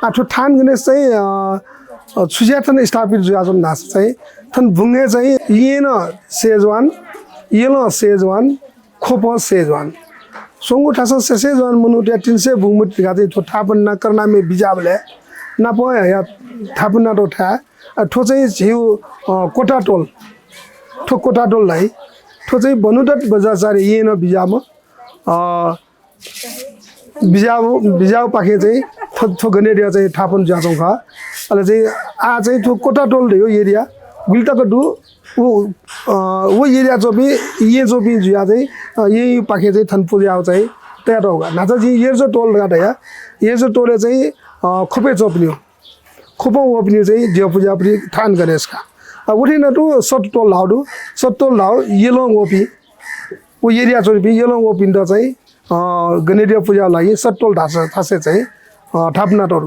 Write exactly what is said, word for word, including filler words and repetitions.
आः थ्व थान गणेश चाहिँ अ, अ, छु जुयाः थन स्थापित जुयाच्वन धाःसा चाहिँ थन बुंगय् चाहिँ यें सेजवान, यलं सेजवान, ख्वपं सेजवान। स्वंगू थासं सेसेजवान मनूतय् तिन सय बुंगमति धकाः चाहिँ थ्व थापना याना करुणामय बिज्याःबलय् नापं हया थापना यानातःगु थाय्। अ, थ्व चाहिँ झीगु अ, कोटाटोल, थ्व कोटाटोल धाइ। थ्व चाहिँ भानुदत्त बज्राचार्य यें बिज्याःम्ह अ, बिज्याःगु, बिज्याःगुपाखें चाहिँ थ्व, थ्व गणेद्यः चाहिँ थापना जुयाच्वंगु खः। अले चाहिँ आः चाहिँ थ्व कोटाटोल धयागु एरिया गुलि तक दु, व, अ, व एरिया च्वंपिं, यें च्वंपिं जुयाः चाहिँ, अ, येँपाखें चाहिँ थन पुज्याःगु चाहिँ तयातःगु खः। न्हाचः जिं येर्जो टोल धकाः धया, येर्जो टोलय् चाहिँ, अ, ख्वपय् च्वंपिनिगु, ख्वपं वःपिनिगु चाहिँ द्यः पुज्याःपिं थान गणेश खः। अ, उथें नं तुं सत टोल धाःगु दु, सत टोल धाःगु यलं वःपिं, व एरिया च्वंपिं यलं वःपिन्त चाहिँ, अ, गणेद्यः पुज्याःगु लागि सत टोल धाःसा थासय् चाहिँ, अ, थापना यानातःगु दु।